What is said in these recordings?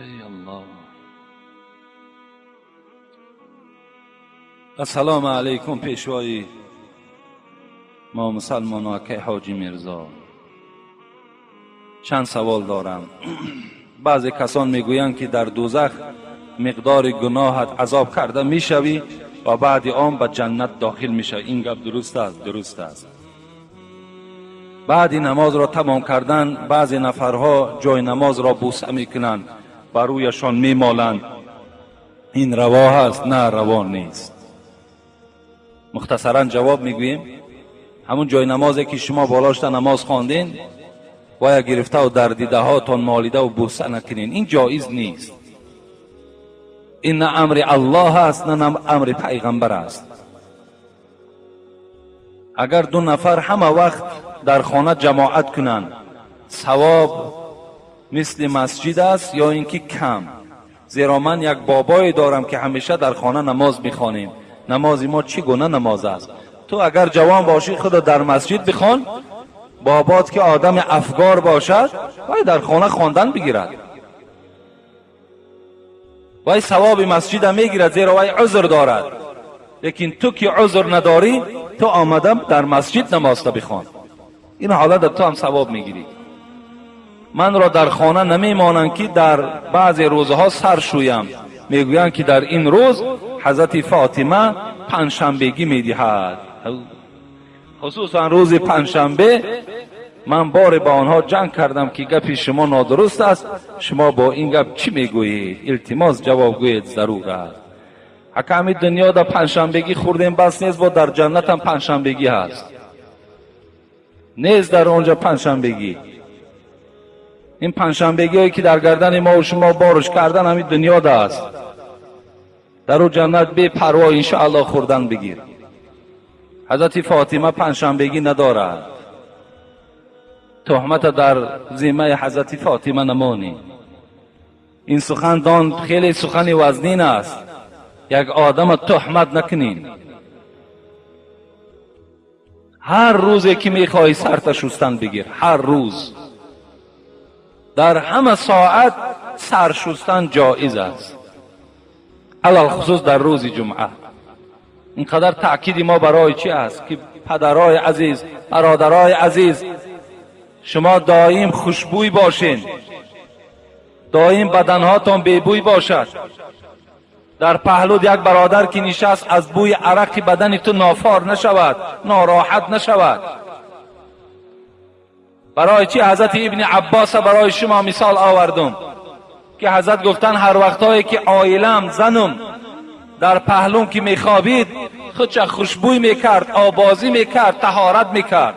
Эй Аллоҳ. Ассалому алайкум пешвои мо мусалмоно акай Ҳоҷӣ Мирзо. Чанд савол дорам. Баъзе касон мегӯянд, ки дар дӯзах миқдори гуноҳат азоб карда мешавӣ ва баъди он ба ҷаннат дохил мешавӣ. Ин гап дуруст аст? Дуруст аст. Баъди намозро тамом кардан баъзе нафарҳо ҷои намозро бӯса мекунанд, ба рӯяшон мемоланд. Ин раво ҳаст? На, раво нест. Мухтасаран ҷавоб мегӯем. Ҳамун ҷои намозе ки шумо болошта намоз хондин, бояд гирифтаву дар дидаҳотон молидаву бӯса накунед. Ин ҷоиз нест. Ин на амри Аллоҳ аст, на амри пайғамбар аст. Агар ду нафар ҳама вақт дар хона ҷамоат кунанд, савоб мисли масҷид аст ё ин ки кам? Зеро ман як бобое дорам, ки ҳамеша дар хона намоз мехонем. Намози мо чӣ гуна намоз аст? Ту агар ҷавон бошӣ, худо дар масҷид бихон. Бобот ки одами афгор бошад, вай дар хона хондан бигирад, вай савоби масҷида мегирад, зеро вай узр дорад. Лекин ту ки узр надорӣ, ту омада дар масҷид намозта бихон. Ин ҳолата ту ҳам савоб мегирӣ. Манро дар хона намемонанд, ки дар баъзе рӯзҳо сар шӯям. Мегӯянд, ки дар ин рӯз ҳазрати Фотима панҷшанбегӣ медиҳад, хусусан рӯзи панҷшанбе. Ман боре ба онҳо ҷанг кардам, ки гапи шумо нодуруст аст. Шумо бо ин гап чӣ мегӯед? Илтимос, ҷавоб гӯед, зарур аст. Ака, ҳамин дунё дар панҷшанбегӣ хӯрдем, бас нест, бо дар ҷаннатам панҷшанбегӣ ҳаст? Нест дар он ҷо панҷшанбегӣ. Ин панҷшанбегиҳое ки дар гардани мову шумо боруш кардан, ҳамин дунёда аст. Дар ӯ ҷаннат бепарво иншоаллоҳ хӯрдан бигир. Ҳазрати Фотима панҷшанбегӣ надорад. Туҳмата дар зиммаи ҳазрати Фотима намонӣ. Ин сухан дон хеле сухани вазнин аст. Як одама туҳмат накунин. Ҳар рӯзе ки мехоҳӣ сарта шустан бигир, ҳар рӯз дар ҳама соат сар шустан ҷоиз аст, алалхусус дар рӯзи ҷумъа. Ин қадар таъкиди мо барои чӣ аст, ки падарои азиз, бародарои азиз, шумо доим хушбӯй бошен, доим баданҳотон бебӯй бошад. Дар паҳлуд як бародар ки нишаст, аз бӯи арақи бадани ту нофор нашавад, нороҳат нашавад. Барои чӣ ҳазрати Ибни Аббоса барои шумо мисол овардум, ки ҳазрат гуфтанд, ҳар вақтҳое ки оилам, занум дар паҳлум ки мехобид, худша хушбӯй мекард, обозӣ мекард, таҳорат мекард.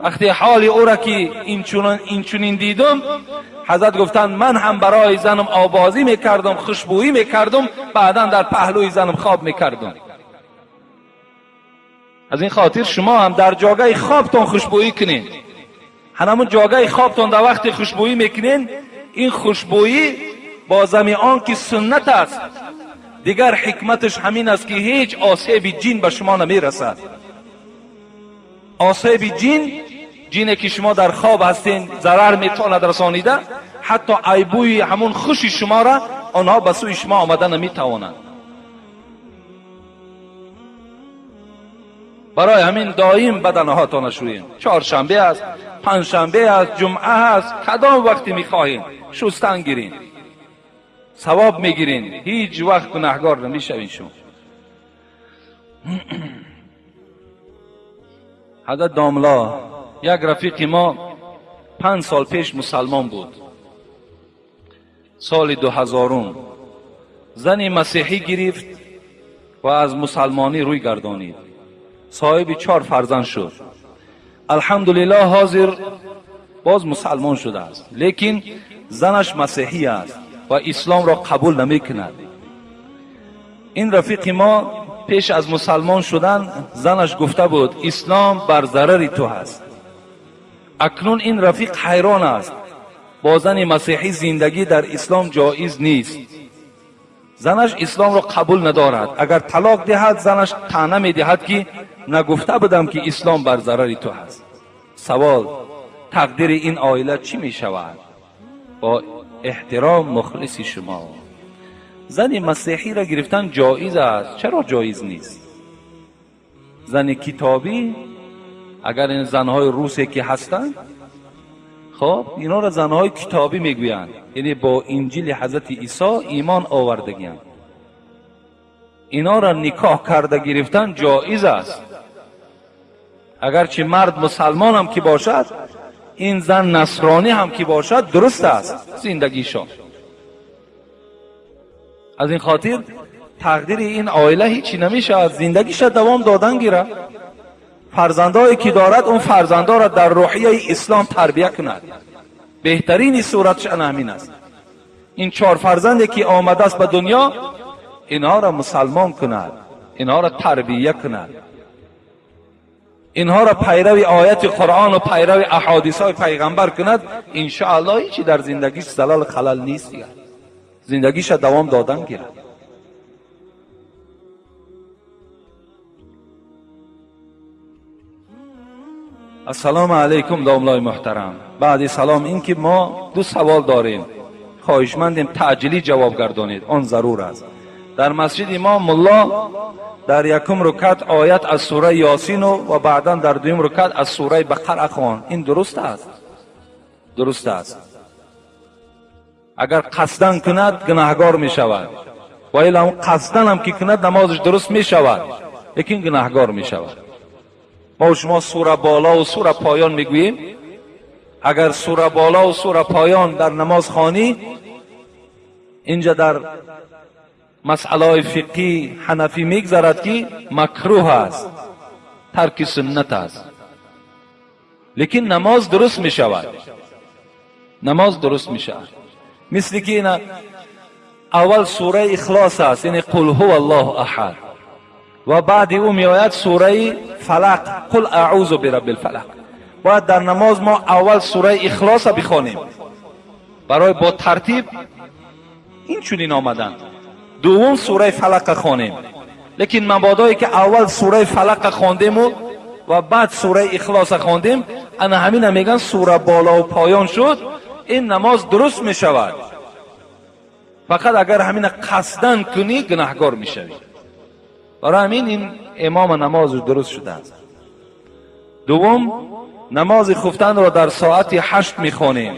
Вақте ҳоли ӯра ки инчунин дидум, ҳазрат гуфтанд, ман ҳам барои занам обозӣ мекардум, хушбӯӣ мекардум, баъдан дар паҳлӯи занам хоб мекардум. Аз ин хотир шумо ҳам дар ҷогаи хобтон хушбӯӣ кунед. Ҳамун ҷогаи хобтон дар вақте хушбӯӣ мекунед, ин хушбӯӣ бо зами он ки суннат аст, дигар ҳикматаш ҳамин аст, ки ҳеҷ осеби ҷин ба шумо намерасад. Осеби ҷин, ҷине ки шумо дар хоб ҳастен, зарар метавонад расонида, ҳатто айбӯи ҳамун хуши шуморо онҳо ба сӯи шумо омада наметавонанд. Барои ҳамин доим баданҳоятонро шӯем. Чоршанбе аст, панҷшанбе аст, ҷумъа аст, кадом вақте мехоҳем шустан гирин, савоб мегирин, ҳеҷ вақт гунаҳгор намешавин шумо. ҳазрат домло, як рафиқи мо 5 сол пеш мусалмон буд. Соли 2000 зани масеҳӣ гирифт ва аз мусалмонӣ рӯй гардонид. Соҳиби 4 фарзанд шуд. Алҳамдулиллоҳ, ҳозир боз мусалмон шудааст, лекин занаш масеҳӣ аст ва исломро қабул намекунад. Ин рафиқи мо пеш аз мусалмон шудан занаш гуфта буд, ислом бар зарари ту ҳаст. Акнун ин рафиқ ҳайрон аст, бо зани масеҳӣ зиндагӣ дар ислом ҷоиз нест. Занаш исломро қабул надорад. Агар талоқ диҳад, занаш таъна медиҳад, ки нагуфта будам, ки ислом бар зарари ту ҳаст. Савол: тақдири ин оила чӣ мешавад? Бо Эҳтиром, мухлиси шумо. Зани масеҳиро гирифтан ҷоиз аст. Чаро ҷоиз нест? Зани китобӣ, агар ин занҳои русе ки ҳастанд, хоб инҳоро занҳои китобӣ мегӯянд, яъне бо инҷили ҳазрати Исо имон овардагианд. Инҳоро никоҳ карда гирифтан ҷоиз аст. Агарчи мард мусалмон ҳам ки бошад, ин зан насронӣ ҳам ки бошад, дуруст аст зиндагишон. Аз ин хотир тақдири ин оила ҳечи намешавад, зиндагиша давом додан гирад. Фарзандое ки дорад, он фарзандоро дар рӯҳияи ислом тарбия кунад. Беҳтарини суратш ана ҳамин аст. Ин чор фарзанде ки омадааст ба дунё, инҳоро мусалмон кунад, инҳоро тарбия кунад, инҳоро пайрави ояти Қуръону пайрави аҳодисҳои пайғамбар кунад. Иншоаллоҳ ҳечи дар зиндагиш залал халал нест, дигар зиндагиша давом додан гирад. Ассалому алайкум, домлои муҳтарам. Баъди салом ин ки мо ду савол дорем, хоҳишмандем таъҷилӣ ҷавоб гардонед, он зарур аст. Дар масҷиди мо мулло дар якум рукат оят аз сураи Ёсину ва баъдан дар дуюм рукат аз сураи Бақара хонд. Ин дуруст аст? Дуруст аст. Агар қасдан кунад гунаҳгор мешавад, ва ила қасдан ҳам ки кунад намозаш дуруст мешавад, лекин гунаҳгор мешавад. Мо шумо сура боло ва сура поён мегӯем. Агар сура боло ва сура поён дар намоз хонӣ, инҷа дар масъалаҳои фиқҳӣ ҳанафӣ мегзарад ки макрӯҳ аст, тарки суннат аст, лекин намоз дуруст мешавад. Намоз дуруст мешавад. Мисли ки ина аввал сураи Ихлос аст, яъне қул ҳува аллоҳу аҳад, ва баъди ӯ меояд сураи Фалақ, қул аъузу бирабби лфалақ. Бояд дар намоз мо аввал сураи Ихлоса бихонем барои бо тартиб ин чунин омаданд. Дуввум сураи Фалақа хонем. Лекин мабодое ки аввал сураи Фалақа хондему ва баъд сураи Ихлоса хондем, ана ҳамина мегӯянд сура болову поён шуд, ин намоз дуруст мешавад. Фақат агар ҳамина қасдан кунӣ гунаҳгор мешавӣ. Барои ҳамин ин имома намозаш дуруст шудааст. Дуввум, намози хуфтанро дар соати 8 мехонем,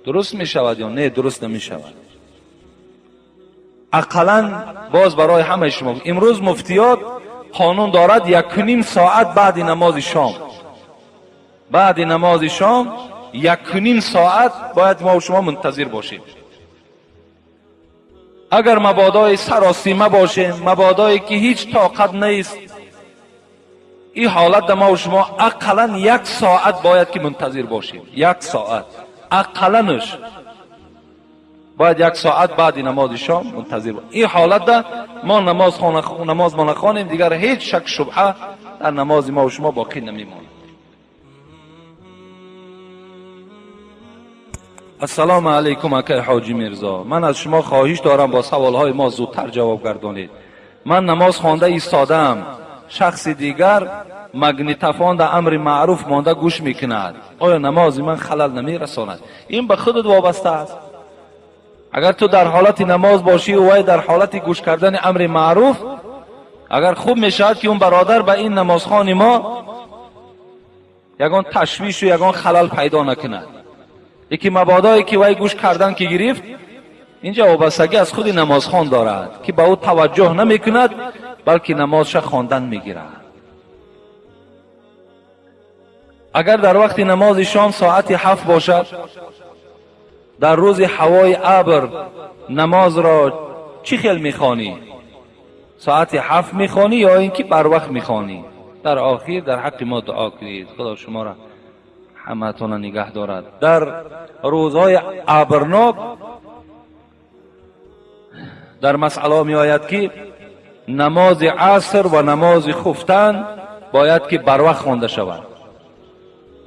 дуруст мешавад ё не? Дуруст намешавад. Ақаллан боз барои ҳамаи шумо имрӯз муфтиёт қонун дорад 1.5 соат баъди намози шом, баъди намози шом 1.5 соат бояд мо шумо мунтазир бошем. Агар мабодои саросима бошем, мабодое ки ҳеҷ тоқат нест, ин ҳолат мо шумо ақаллан 1 соат бояд ки мунтазир бошем. 1 соат ақалланш бояд 1 соат баъди намози шом мунтазир бошем. Ин ҳолатда мо намоз мо нахонем, дигар ҳеҷ шак шубҳа дар намози мо шумо боқӣ намемонад. Ассалому алайкум, акай Ҳоҷи Мирзо. Ман аз шумо хоҳиш дорам бо саволҳои мо зудтар ҷавоб гардонед. Ман намоз хонда истодаам, шахси дигар магнитофон дар амри маъруф монда гӯш мекунад. Оё намози ман халал намерасонад? Ин ба худат вобаста аст. Агар ту дар ҳолати намоз бошӣ вай дар ҳолати гӯш кардани амри маъруф, агар хуб мешавад ки он бародар ба ин намозхони мо ягон ташвишу ягон халал пайдо накунад. Лекин мабодое ки вай гӯш кардан ки гирифт, инҷа вобастагӣ аз худи намозхон дорад ки ба ӯ таваҷҷӯҳ намекунад, балки намозша хондан мегирад. Агар дар вақти намози шом соати 7 бошад, дар рӯзи ҳавои абр намозро чӣ хел мехонӣ? Соати 7 мехонӣ ё ин ки барвақт мехонӣ? Дар охир дар ҳаққи мо дуо кунед, Худо шуморо ҳамаатонро нигаҳ дорад. Дар рӯзҳои абрнок дар масъала меояд ки намози аср ва намози хуфтан бояд ки барвақт хонда шавад.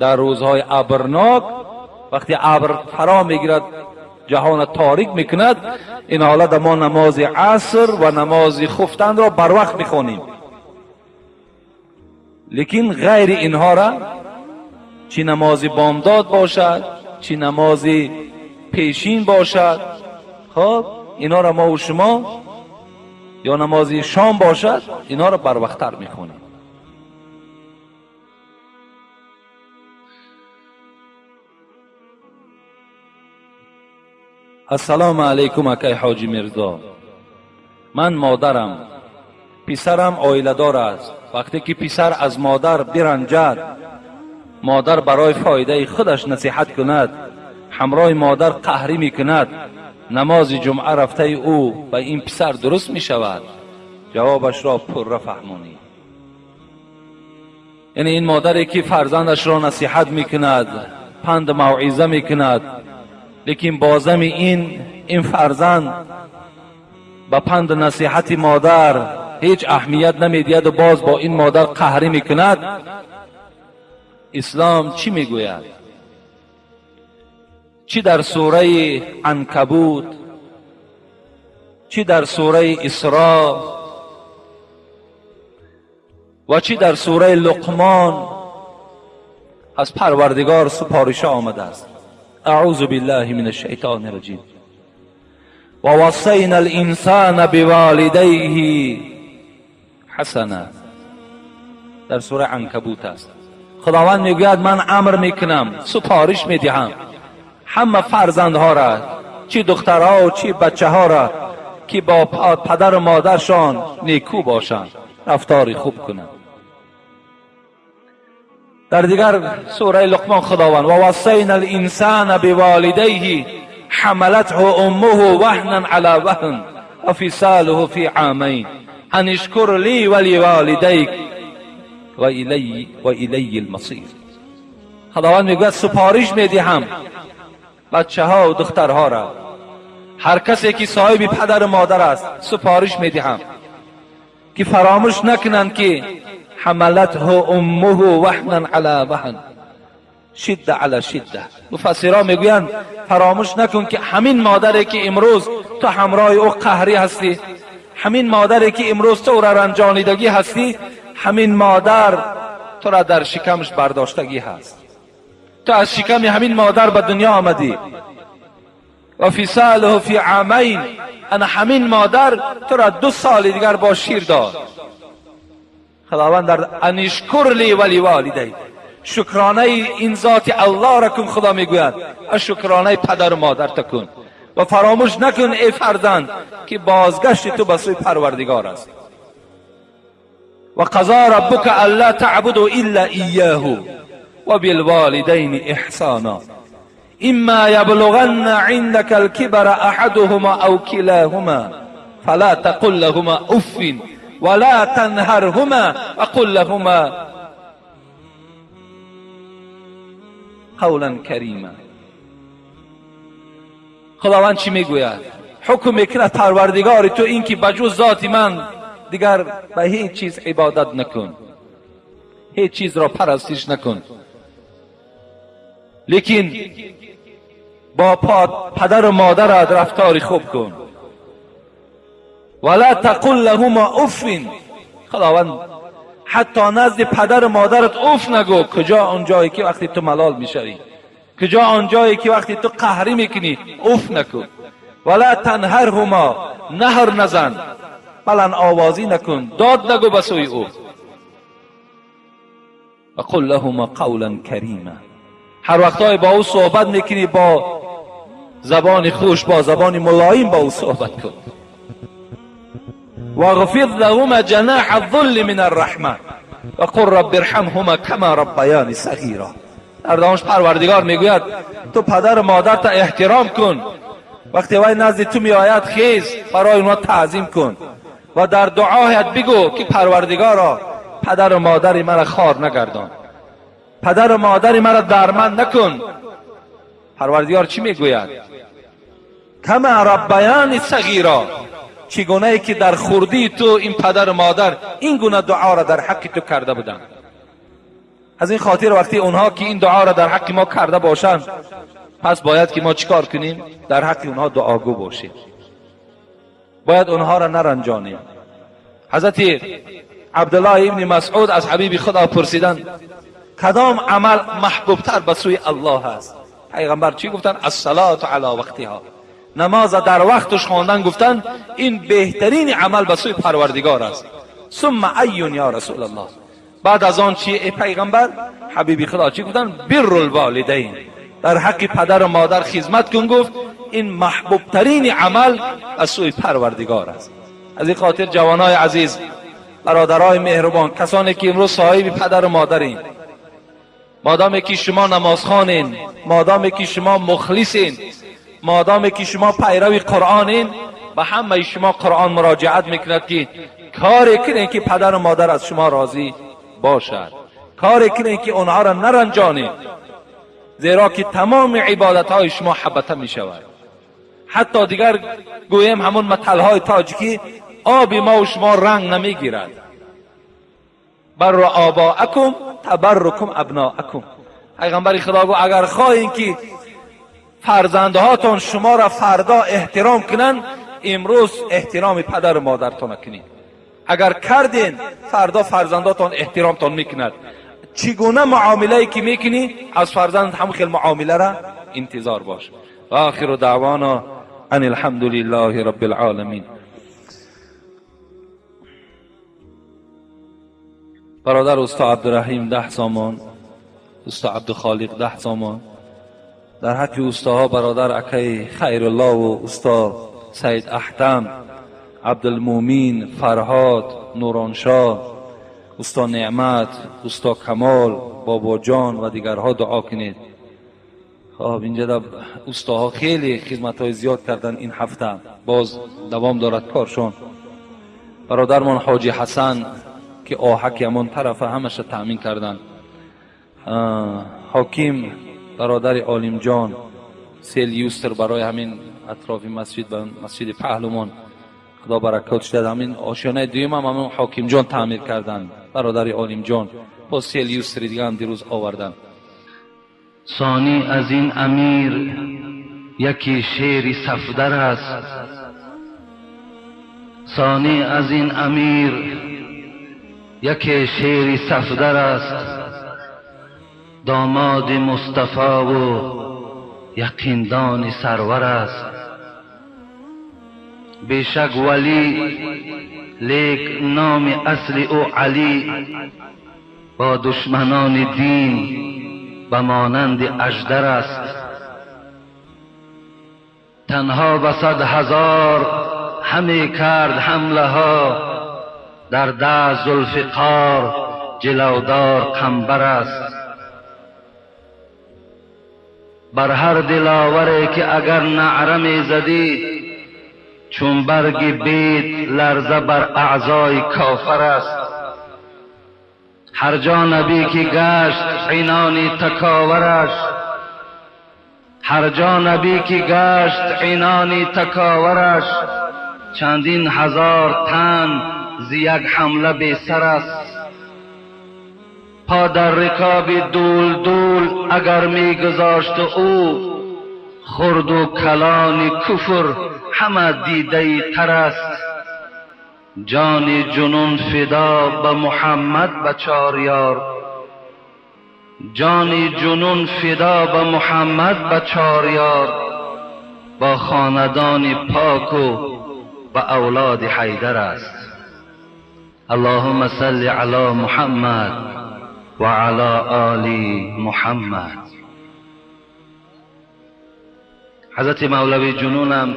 Дар рӯзҳои абрнок вақте абр фаро мегирад, ҷаҳонро торик мекунад, ин ҳолат мо намози аср ва намози хуфтанро барвақт мехонем. Лекин ғайри инҳоро чӣ намози бомдод бошад, чӣ намози پیشین باشد، خب اینا را ما و شما، یا نماز شام باشد، اینا را بر وقت‌تر میخونیم. السلام علیکم اکای حاجی میرزا، من مادرم، پسرم عائله دار است. وقتی که پسر از مادر برنجد، مادر برای فایده خودش نصیحت کند، همراه مادر قهری میکند، نماز جمعه رفته او به این پسر درست میشود؟ جوابش را پره فهمانی. یعنی این مادری که فرزندش را نصیحت میکند، پند موعظه میکند، لیکن بازم این فرزند به پند نصیحت مادر هیچ اهمیت نمیدهد و باز با این مادر قهری میکند. اسلام چی میگوید؟ چی در سوره عنکبوت، چی در سوره اسراء و چی در سوره لقمان از پروردگار سپارش آمده است. اعوذ بالله من الشیطان الرجیم. و وصینا الانسان بوالدیه حسنا. در سوره عنکبوت است. خداوند میگوید من امر میکنم، سپارش میدهم همه فرزندها را، چی دخترها و چی بچه ها را، که با پدر و مادرشان نیکو باشند، رفتاری خوب کنند. در دیگر سوره لقمان خداوند و وصینا الانسان بوالدیه حملته امه وهنا علی وهن و فصاله فی عامین ان اشکر لی ولوالدیک و الی المصیر. خداوند میگوید سپارش میدهم بچه ها و دخترها را، هر کسی که صاحب پدر و مادر است سپارش میدهم که فراموش نکنند که حملته امه وهنا علی وهن شده علی شده. مفسران میگویند فراموش نکن که همین مادری که امروز تو همراه او قهری هستی، همین مادری که امروز تو را رنجانیدگی هستی، همین مادر تو را در شکمش برداشتگی هست. تو از شکم همین مادر به دنیا آمدی. و فصاله فی عامین، انا همین مادر تو را 2 سال دیگر با شیر داد. خداوند در ان اشکر لی ولی والدی، شکرانه این ذات الله را کن. خدا میگوید شکرانه پدر و مادر کن و فراموش نکن ای فرزند که بازگشت تو به سوی پروردگار است. و قضا ربک الا تعبدوا الا ایاه و بالوالدین احسانا اما یبلغن عندك الكبر احدهما او كلاهما فلا تقل لهما اف ولا تنهرهما وقل لهما قولا کریما. خداوند چی میگوید؟ حکم میکند پروردگار تو این که بجز ذات من دیگر به هیچ چیز عبادت نکن، هیچ چیز را پرستش نکن، لیکن با پدر و مادرت رفتار خوب کن. ولا تقل لهما اف. خداوند حتی نزد پدر و مادرت اف نگو. کجا آن جایی که وقتی تو ملال میشوی، کجا آن جایی که وقتی تو قهری میکنی، اف نکن. ولا تنهرهما، نهر نزن، بلند آوازی نکن، داد نگو به سوی او. و قل لهما قولا کریما. هر وقتای با او صحبت میکنی با زبان خوش، با زبان ملایم با او صحبت کن. واغفض لهما جناح الذل من الرحمه وقل رب ارحمهما کما ربیانی صغیرا. در دانش پروردگار میگوید تو پدر و مادرت احترام کن، وقتی وای نزد تو میآید خیز برای اونها تعظیم کن و در دعایت بگو که پروردگارا پدر و مادر مرا خوار نگردان، پدر و مادر مرا درمند نکن. پروردگار چی میگوید؟ کما ربیانی صغیرا، چگونه ای که در خردی تو این پدر و مادر این گونه دعا را در حق تو کرده بودند. از این خاطر وقتی اونها که این دعا را در حق ما کرده باشند، پس باید که ما چیکار کنیم؟ در حق اونها دعاگو باشیم، باید اونها را نرنجانیم. حضرت عبدالله ابن مسعود از حبیب خدا پرسیدند کدام عمل محبوبتر به سوی الله است؟ پیغمبر چی گفتن؟ الصلاة علی وقتها، نماز در وقتش خواندن. گفتن این بهترین عمل به سوی پروردگار است. ثم ایون یا رسول الله، بعد از آن چی ای پیغمبر؟ حبیبی خدا چی گفتن؟ بر الوالدین، در حق پدر و مادر خدمت کن. گفت این محبوب ترین عمل از سوی پروردگار است. از این خاطر جوانای عزیز، برادرای مهربان، کسانی که امروز صاحب پدر و مادرین، مادامی که شما نمازخوانین، مادامی که شما مخلصین، مادامی که شما پیرو قرآنین، به همه شما قرآن مراجعت میکند که کاری کنین که پدر و مادر از شما راضی باشد، کاری کنین که آنها را نرنجانید، زیرا که تمام عبادت های شما حبطه می شود. حتی دیگر گویم همون متل های تاجیکی، آب ما و شما رنگ نمیگیرد. بر آباءکم تبرکم ابناءکم. پیغمبر خدا گفت اگر خواهین که فرزندهاتون شما را فردا احترام کنند، امروز احترام پدر و مادرتون کنید. اگر کردین فردا فرزنداتون احترامتون میکند. چگونه معامله که میکنی از فرزند هم خیلی معامله را انتظار باش. و آخر دعوانا ان الحمد لله رب العالمین. برادر استاد عبدالرحیم 10 سامان، استاد عبدالخالق 10 سامان، در حق استاها برادر اکی خیرالله و استاد سید احتم، عبدالمومین، فرهاد، نورانشاه، استاد نعمت، استاد کمال، بابا جان و دیگرها دعا کنید. خب اینجا در استاها خیلی خدمت های زیاد کردن این هفته، باز دوام دارد کارشون. برادرمان حاجی حسن که آهک همان طرف همش تأمین کردن. حاکم برادر عالم جان سیل یوستر برای همین اطراف مسجد و مسجد پهلوان، خدا برکات داد. همین آشیانه دویم هم همین حاکم جان تعمیر کردن، برادر عالم جان با سیل یوستر دیگه هم دیروز آوردن. ثانی از این امیر یکی شیر صفدر است، ثانی از این امیر یکی شیر صفدر است، داماد مصطفی و یقیندان سرور است. بیشک ولی لیک نام اصل او علی، با دشمنان دین به مانند اژدر است. تنها به 100,000 همی کرد حمله ها، در دست ذوالفقار جلودار قنبر است. بر هر دلاوری که اگر نعره می زدی، چون برگ بید لرزه بر اعضای کافر است. هر جا نبی که گشت عنان تکاورش، هر جا نبی که گشت عنان تکاورش، چندین هزار تن ز یک حمله بی سر است. پا در رکاب دول دول اگر می گذاشت او، خرد و کلان کفر همه دیده تر است. جان جنون فدا به محمد به چار یار، جان جنون فدا به محمد به چار یار، با خاندان پاک و به اولاد حیدر است. اللهم صل علی محمد و علی آل محمد. حضرت مولوی جنونم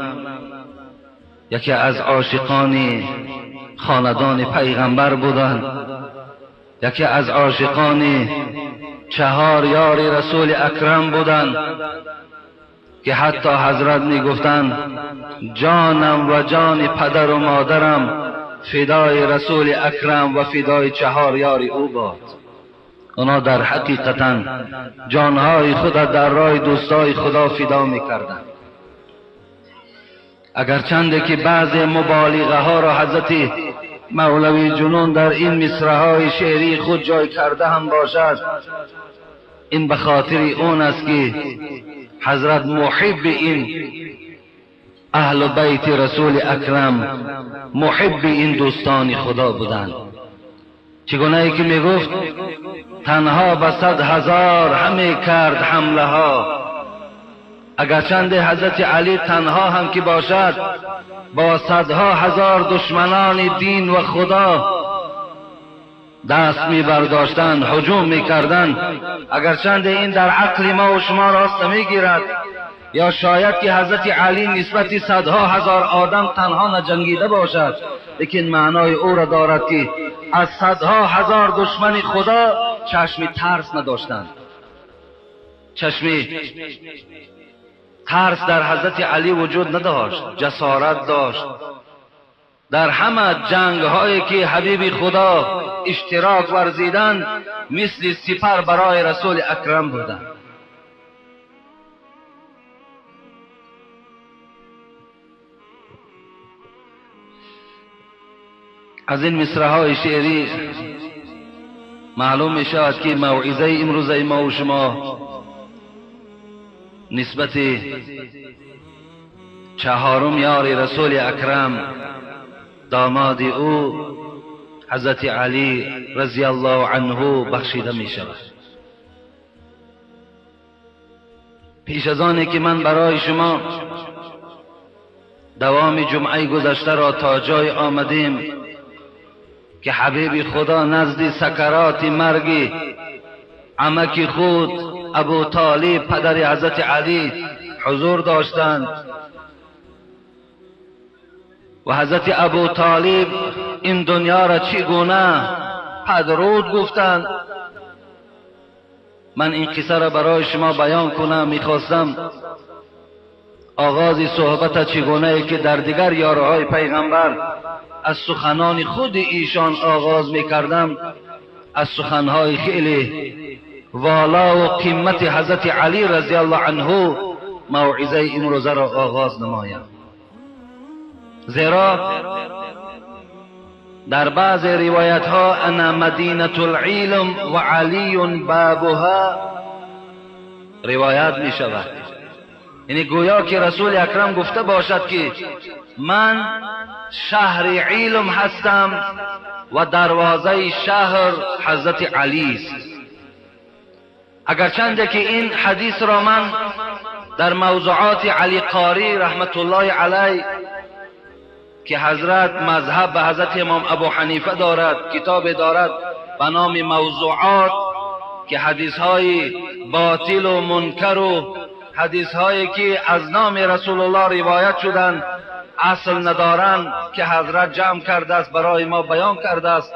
یکی از عاشقان خاندان پیغمبر بودند، یکی از عاشقان 4 یار رسول اکرم بودند که حتی حضرت می گفتند جانم و جان پدر و مادرم فدای رسول اکرم و فدای 4 یار او باد. اونا در حقیقتا جانهای خود در راه دوستای خدا فدا میکردند. اگرچند که بعض مبالغه ها را حضرت مولوی جنون در این مصرع های شعری خود جای کرده هم باشد، این به خاطر اون است که حضرت محب این اهل بیت رسول اکرم، محب این دوستان خدا بودند. چگونه ای که میگفت تنها به 100,000 همی کرد حمله ها، اگرچند حضرت علی تنها هم که باشد با صدها هزار دشمنان دین و خدا دست می برداشتند، هجوم می کردند، اگرچند این در عقل ما و شما راست نمی گیرد، یا شاید که حضرت علی نسبت صدها هزار آدم تنها نجنگیده باشد، لیکن معنای او را دارد که از صدها هزار دشمن خدا چشم ترس نداشتند. چشم ترس در حضرت علی وجود نداشت، جسارت داشت. در همه جنگ هایی که حبیب خدا اشتراک ورزیدند مثل سپر برای رسول اکرم بودند. از این مصرع های شعری معلوم می شود که موعظه امروزه ما و شما نسبت چهارم یار رسول اکرم، داماد او حضرت علی رضی الله عنه بخشیده می شود. پیش از آنی که من برای شما دوام جمعه گذشته را تا جای آمدیم که حبیب خدا نزد سکرات مرگ عمک خود ابو طالب پدر حضرت علی حضور داشتند و حضرت ابو طالب این دنیا را چگونه پدرود گفتند. من این قصه را برای شما بیان کنم. میخواستم آغاز صحبت چگونه که در دیگر یارهای پیغمبر از سخنان خود ایشان آغاز میکردم، از سخنهای خیلی والا و قیمت حضرت علی رضی الله عنه موعظه امروزه را آغاز نمایم. زیرا در بعض روایت ها انا مدینة العلم و علی بابها روایت می شود، یعنی گویا که رسول اکرم گفته باشد که من شهر علم هستم و دروازه شهر حضرت علی است. اگرچند که این حدیث را من در موضوعات علی قاری رحمت الله علیه که حضرت مذهب به حضرت امام ابو حنیفه دارد، کتاب دارد به نام موضوعات که حدیث های باطل و منکر و حدیث هایی که از نام رسول الله روایت شدند اصل ندارند که حضرت جمع کرده است برای ما بیان کرده است.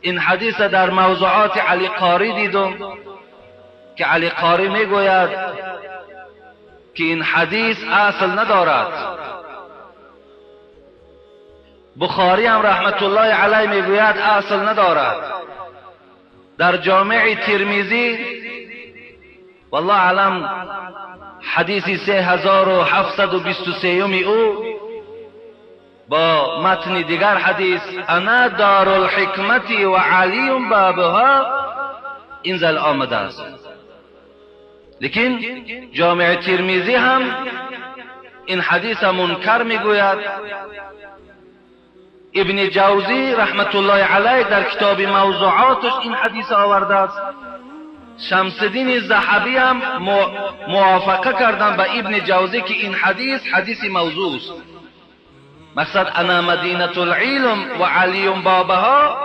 این حدیث در موضوعات علی قاری دیدم که علی قاری میگوید که این حدیث اصل ندارد. بخاری هم رحمت الله علیه میگوید اصل ندارد. در جامع ترمذی والله علم حدیث 3723 او با متن دیگر حدیث انا دار الحکمت و علی بابها این زل آمده است. لیکن جامع ترمذی هم این حدیث منکر میگوید. ابن جوزی رحمت الله علیه در کتاب موضوعاتش این حدیث آورده است. شمس الدین ذهبی هم موافقه کردن با ابن جوزی که این حدیث حدیث موضوع است. مقصد انا مدینة العلم و علی بابها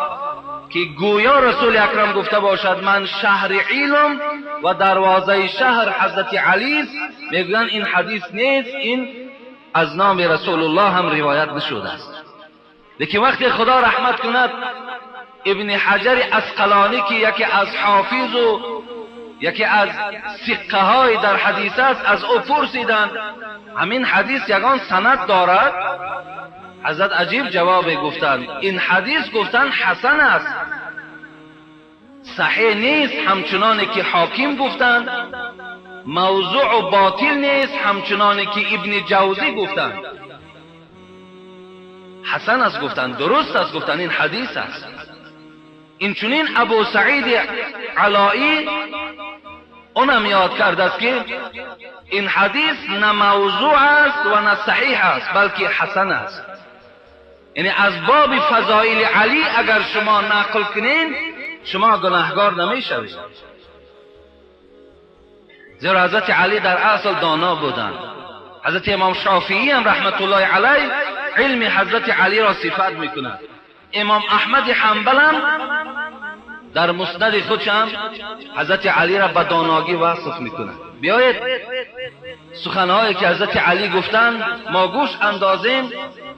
که گویا رسول اکرم گفته باشد من شهر علم و دروازه شهر حضرت علی است، میگویند این حدیث نیست، این از نام رسول الله هم روایت نشده است. لیکن وقتی خدا رحمت کند ابن حجر عسقلانی که یکی از حافظ و یکی از ثقه های در حدیث است، از او پرسیدند همین حدیث یگان سند دارد؟ حضرت عجیب جواب گفتند این حدیث گفتند حسن است، صحیح نیست همچنان که حاکم گفتند، موضوع و باطل نیست همچنان که ابن جوزی گفتند، حسن است گفتند، درست است گفتند، این حدیث است. این چنین ابو سعید علایی اونم یاد کرده است که این حدیث نه موضوع است و نه صحیح است بلکه حسن است. یعنی از باب فضائل علی اگر شما نقل کنین شما گناهگار نمیشوید. زیرا حضرت علی در اصل دانا بودند. حضرت امام شافعی هم رحمت الله علیه علم حضرت علی را صفت میکند. امام احمد حنبل هم در مسند خودش هم حضرت علی را به داناگی وصف میکند. بیایید سخنهایی که حضرت علی گفتند ما گوش اندازیم،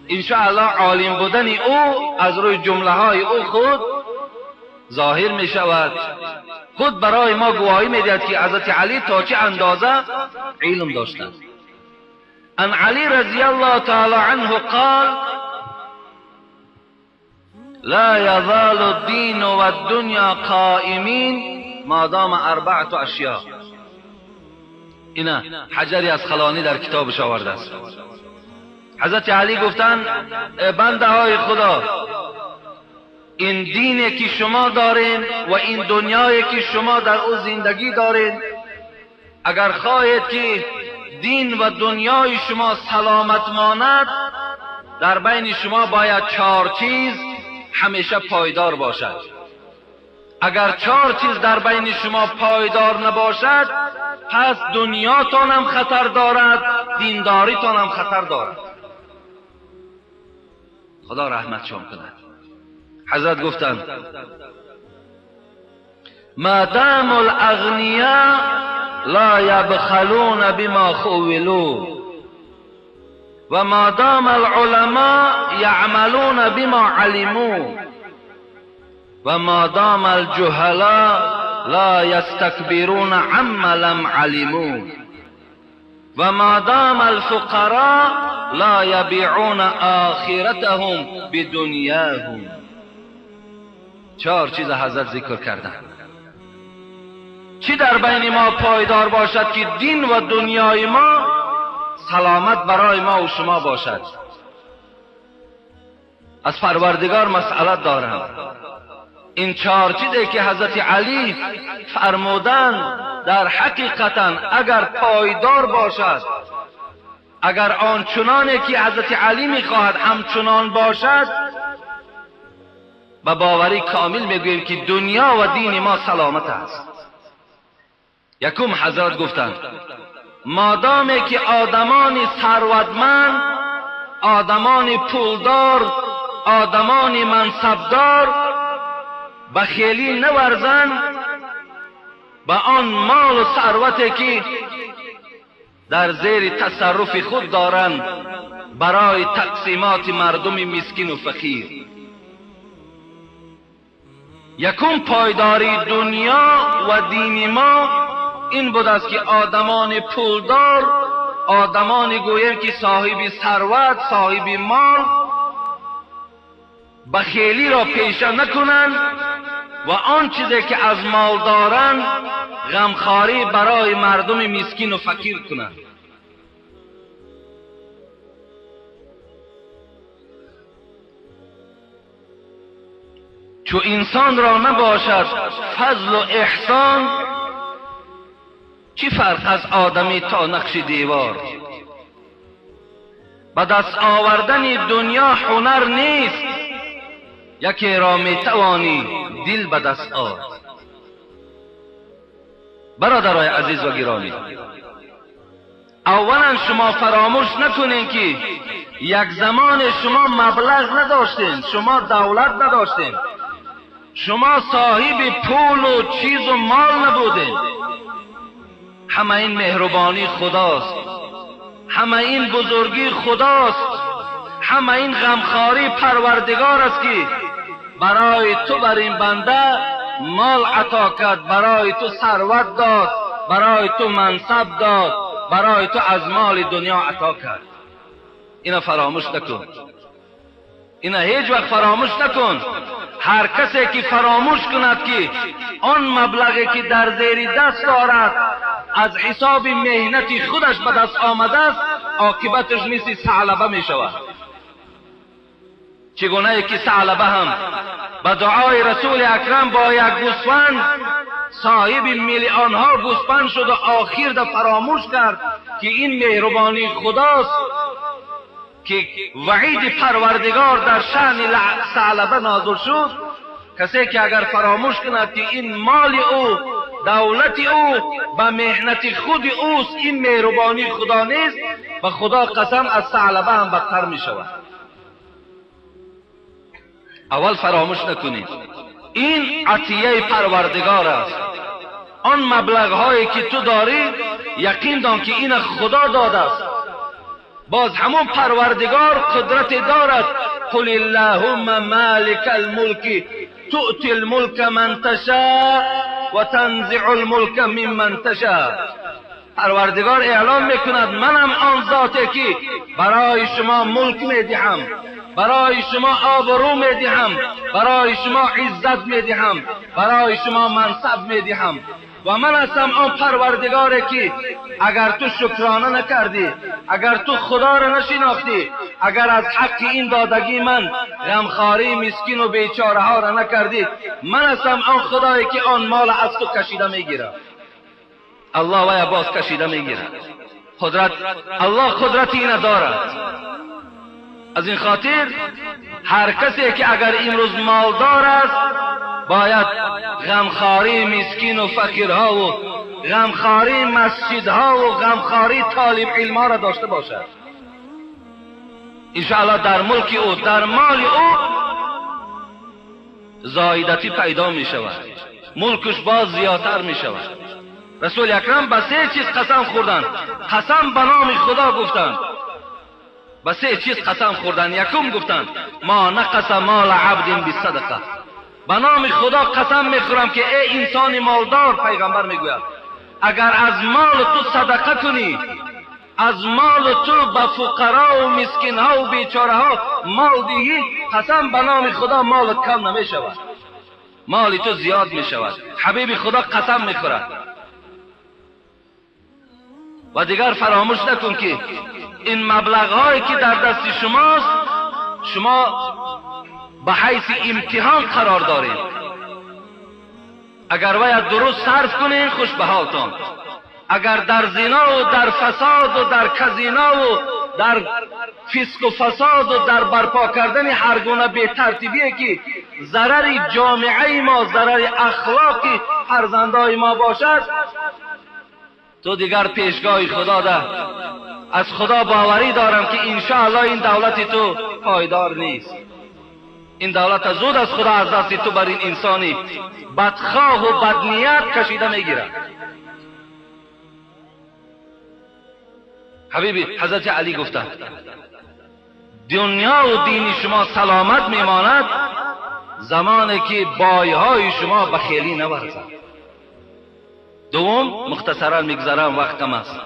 انشاءالله عالم بودن او از روی جمله های او خود ظاهر می شود. خود برای ما گواهی می دهد که حضرت علی تا چه اندازه علم داشتند. ان علی رضی الله تعالی عنه قال: لا يزال الدين والدنيا قائمين ما دام اربعة اشیاء. اینا حجری از خلانی در کتابش آورده است. حضرت علی گفتند بنده های خدا، این دینی که شما دارین و این دنیایی که شما در او زندگی دارین، اگر خواهید که دین و دنیای شما سلامت ماند، در بین شما باید 4 چیز همیشه پایدار باشد. اگر 4 چیز در بین شما پایدار نباشد، پس دنیاتان هم خطر دارد، دینداریتان هم خطر دارد. خدا رحمتشان کند. حضرت گفتند: ما دام الاغنیاء لا یبخلون بما خولوا و ما دام العلماء یعملون بما علموا و ما دام الجهلاء لا یستکبرون عما لم علموا و ما دام الفقراء لا یبیعون آخرتهم بدنیاهم. 4 چیز حضرت ذکر کردند. چی در بین ما پایدار باشد که دین و دنیای ما سلامت برای ما و شما باشد؟ از پروردگار مسئله دارم. این 4 چیزی که حضرت علی فرمودند در حقیقتا اگر پایدار باشد، اگر آنچنانی که حضرت علی میخواهد همچنان باشد، به باوری کامل میگوییم که دنیا و دین ما سلامت است. یکم حضرت گفتند: مادامی که آدمان ثروتمند، آدمان پولدار، آدمان منصبدار بخیلی نورزند به آن مال و ثروتی که در زیر تصرف خود دارند برای تقسیمات مردم مسکین و فقیر. یکم پایداری دنیا و دین ما این بود است که آدمان پولدار، آدمان گویم که صاحب ثروت، صاحب مال، بخیلی را پیشه نکنند و آن چیزی که از مال دارند غمخواری برای مردم مسکین و فقیر کنند. چو انسان را نباشد فضل و احسان، چی فرق از آدمی تا نقش دیوار؟ به دست آوردن دنیا هنر نیست، یکی را می توانی دل به دست آر. برادرای عزیز و گرامی، اولا شما فراموش نکنین که یک زمان شما مبلغ نداشتین، شما دولت نداشتین، شما صاحب پول و چیز و مال نبودین. همه این مهربانی خداست، همه این بزرگی خداست، همه این غمخواری پروردگار است که برای تو بر این بنده مال عطا کرد، برای تو ثروت داد، برای تو منصب داد، برای تو از مال دنیا عطا کرد. اینا فراموش نکن، اینا هیچ وقت فراموش نکن. هر کسی که فراموش کند که آن مبلغی که در زیر دست دارد از حساب مهنت خودش به دست آمده است، عاقبتش مثل ثعلبه می شود. چگونه که ثعلبه هم به دعای رسول اکرم با یک گوسفند صاحب میلیون ها گوسفند شد و آخر در فراموش کرد که این مهربانی خداست که وعید پروردگار در شأن ثعلبه نازل شد. کسی که اگر فراموش کند که این مال او دولت او به محنت خود اوست، این مهربانی خدا نیست، به خدا قسم از ثعلبه هم بدتر می شود. اول فراموش نکنید این عطیه پروردگار است. آن مبلغ هایی که تو داری یقین دان که این خدا داده است. باز همون پروردگار قدرت دارد. قل اللهم مالک الملک تؤتی الملک من تشاء و تنزع الملک ممن تشاء. پروردگار اعلام میکند منم آن ذاتی که برای شما ملک میدهم، برای شما آبرو میدهم، برای شما عزت میدهم، برای شما منصب میدهم، و من هستم آن پروردگاری که اگر تو شکرانه نکردی، اگر تو خدا را نشناختی، اگر از حق این دادگی من غمخواری مسکین و بیچاره ها را نکردی، من هستم آن خدایی که آن مال از تو کشیده میگیرم. الله وی باز کشیده میگیرد. قدرت الله قدرت این دارد. از این خاطر هر کسی که اگر امروز مالدار است باید غمخواری مسکین و فقیرها و غمخواری مسجدها و غمخواری طالب علمها را داشته باشد. انشاءالله در ملک او، در مال او زایدتی پیدا می شود، ملکش باز زیادتر می شود. رسول اکرم به سه چیز قسم خوردند، قسم به نام خدا گفتند، به سه چیز قسم خوردند. یکم گفتند ما نقص مال عبد بالصدقه. به نام خدا قسم میخورم که ای انسان مالدار، پیغمبر میگوید اگر از مال تو صدقه کنی، از مال تو به فقرا و مسکین ها و بیچاره ها مال دهی، قسم به نام خدا مالت کم نمیشود، مال تو زیاد میشود. حبیب خدا قسم میخورد. و دیگر فراموش نکن که این مبلغ هایی که در دست شماست، شما به حیث امتحان قرار دارید. اگر باید درست صرف کنین خوش به حالتان، اگر در زنا و در فساد و در کزینا و در فسق و فساد و در برپا کردن هر گونه بی ترتیبی که ضرر جامعه ما، ضرر اخلاقی فرزندای ما باشد، تو دیگر پیشگاه خدا ده. از خدا باوری دارم که انشاءالله این دولت تو پایدار نیست. این دولت زود از خدا از دست تو بر این انسانی بدخواه و بدنیت کشیده میگیرد. حبیبی حضرت علی گفتند دنیا و دین شما سلامت میماند زمانی که بایهای شما بخیلی نورزد. دوم مختصرا میگذرم، وقت کم است،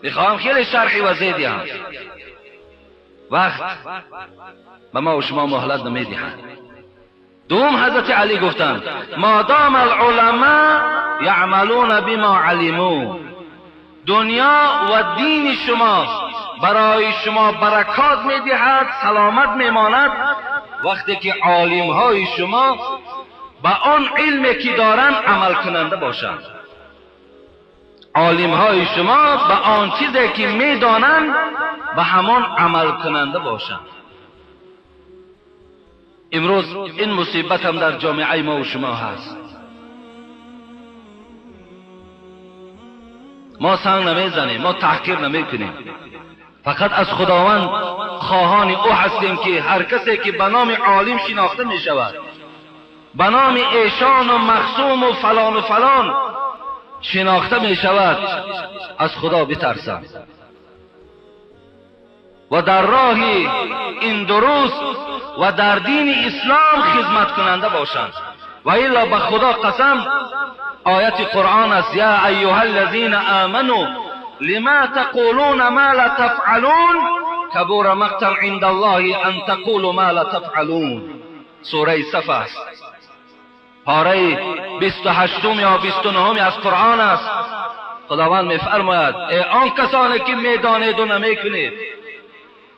میخواهم خیلی شرحی وضیح دهم، وقت به ما و شما مهلت نمیدهند. دوم حضرت علی گفتند مادام العلماء یعملون بما علموا. دنیا و دین شما برای شما برکات میدهد، سلامت میماند وقتی که عالمهای شما به آن علمی که دارند عمل کننده باشند. عالمهای شما به آن چیزی که میدانند به همان عمل کننده باشند. امروز این مصیبت هم در جامعه ما و شما هست. ما سنگ نمیزنیم، ما تحقیر نمیکنیم، فقط از خداوند خواهان او هستیم که هر کسی که به نام عالم شناخته می شود، به نام ایشان و مخصوم و فلان و فلان شناخته می شود، از خدا بترسند و در راه این درست و در دین اسلام خدمت کننده باشند. و الا به خدا قسم، آیت قرآن است یا ایها الذین آمنوا لما تقولون ما لا تفعلون کبر مقتا عند الله ان تقولوا ما لا تفعلون. سوره صف است، پاره 28 یا 29 از قرآن است. خداوند میفرماید ای آن کسانی که میدانید و نمیکنید،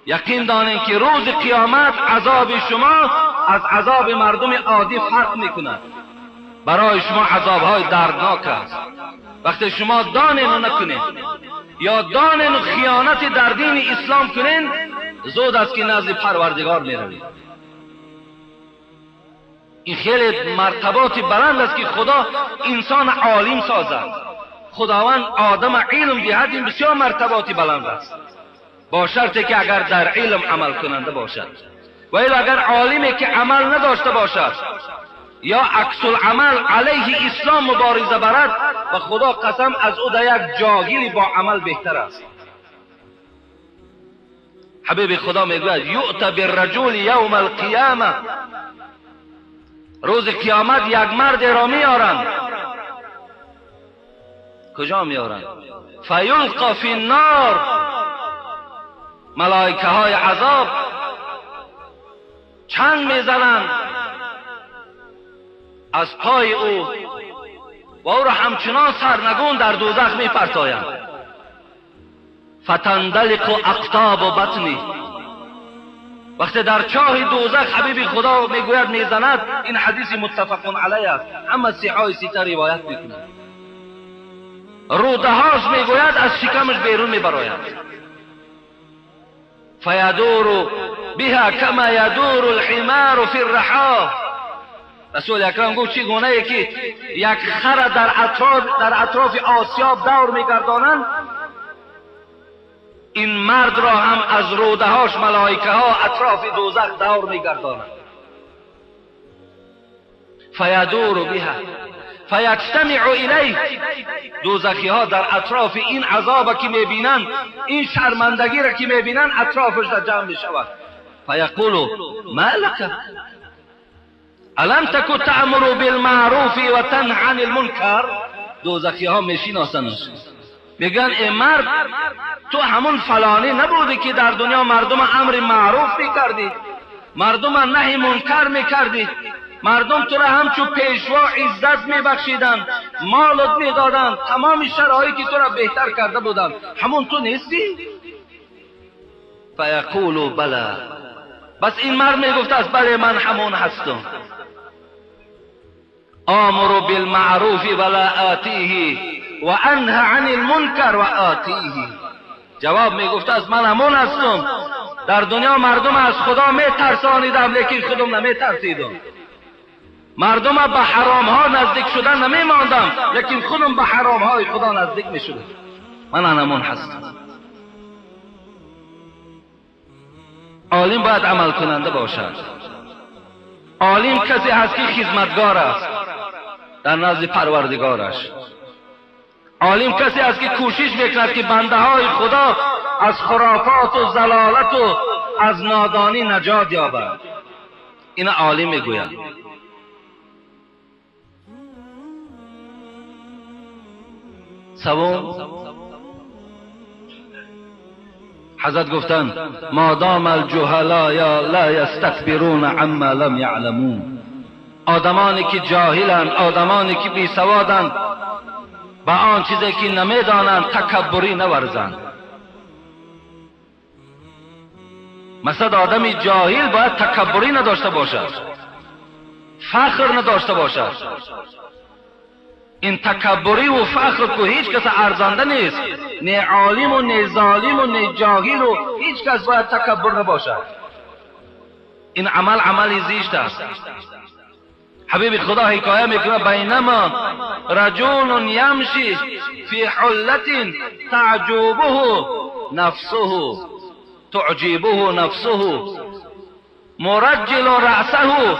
یقین دانید که روز قیامت عذاب شما از عذاب مردم عادی فرق میکند. برای شما عذابهای دردناک است. وقتی شما دانین و نکنید یا دانین و خیانت در دین اسلام کنین، زود است که نزد پروردگار میروید. این خیلی مرتبات بلند است که خدا انسان عالم سازد. خداوند آدم علم دهد، این بسیار مرتبات بلند است، با شرطی که اگر در علم عمل کننده باشد. و اگر عالمی که عمل نداشته باشد یا عکس العمل علیه اسلام مبارزه برد، و خدا قسم از او در یک جاهلی با عمل بهتر است. حبیب خدا میگوید یؤت بالرجل یوم القیامه، روز قیامت یک مرد را میارند. کجا میارند؟ فیلقی فی النار، ملائکه های عذاب چنگ میزنند از پای او و او را همچنان سرنگون در دوزخ میپرتایند. فتندلق اقطاب بطنی، وقتی در چاه دوزخ حبیب خدا میگوید میزند، این حدیث متفق علیه است، همه صحاح سته روایت میکنند. رودهاش میگوید از شکمش بیرون میبراید. فیدور بها کما یدور الحمار فی الرحا، رسول اکرم گفت چگونه ای که یک خر در اطراف آسیاب دور میگردانند، این مرد را هم از رودهاش ملائکه ها اطراف دوزخ دور میگردانند. فیدور بها فیجتمع الیه، دوزخی ها در اطراف این عذاب که میبینند، این شرمندگی را که میبینند، اطرافش را جمع میشود. فیقول ما لک الم تک تأمر بالمعروف و تنهی عن المنکر. دوزخی ها میشناسنش، میگن ای مرد تو همون فلانی نبودی که در دنیا مردم امر معروف میکردی، مردم نهی منکر میکردی، مردم تو را همچون پیشوا عزت میبخشیدند، مالت میدادند، تمام شرایطی تو را بهتر کرده بودند، همون تو نیستی؟ فیقول بله، بس این مرد میگفت است بله من همون هستم. آمر بالمعروف ولا آتیه و انهى عن المنکر و آتیه. جواب میگفت است من همون هستم، در دنیا مردم از خدا میترسانیدم لیکن خودم نمیترسیدم، مردم به حرام ها نزدیک شدن نمیماندم لیکن خودم به حرام های خدا نزدیک میشدم، من همون هستم. عالم باید عمل کننده باشد. عالم کسی هست که خدمتگار است در نزد پروردگارش. عالم کسی است که کوشش میکند که بنده های خدا از خرافات و ضلالت و از نادانی نجات یابد. این عالم میگوید. سوم، حضرت گفتند مادام الجهلا لا یستکبرون عما لم یعلمون. آدمانی که جاهلند، آدمانی که بی سوادند، به آن چیزی که نمیدانند تکبری نورزند. مثلا آدمی جاهل باید تکبری نداشته باشد، فخر نداشته باشد. این تکبری و فخر که هیچ کس ارزنده نیست، نه عالم و نه ظالم و نه جاهل و هیچ کس باید تکبر نباشد. این عمل عملی زشت است. حبیب خدا حکایه میکنه بینما رجل یمشی فی حلة تعجبه نفسه تعجبه نفسه مرجل رأسه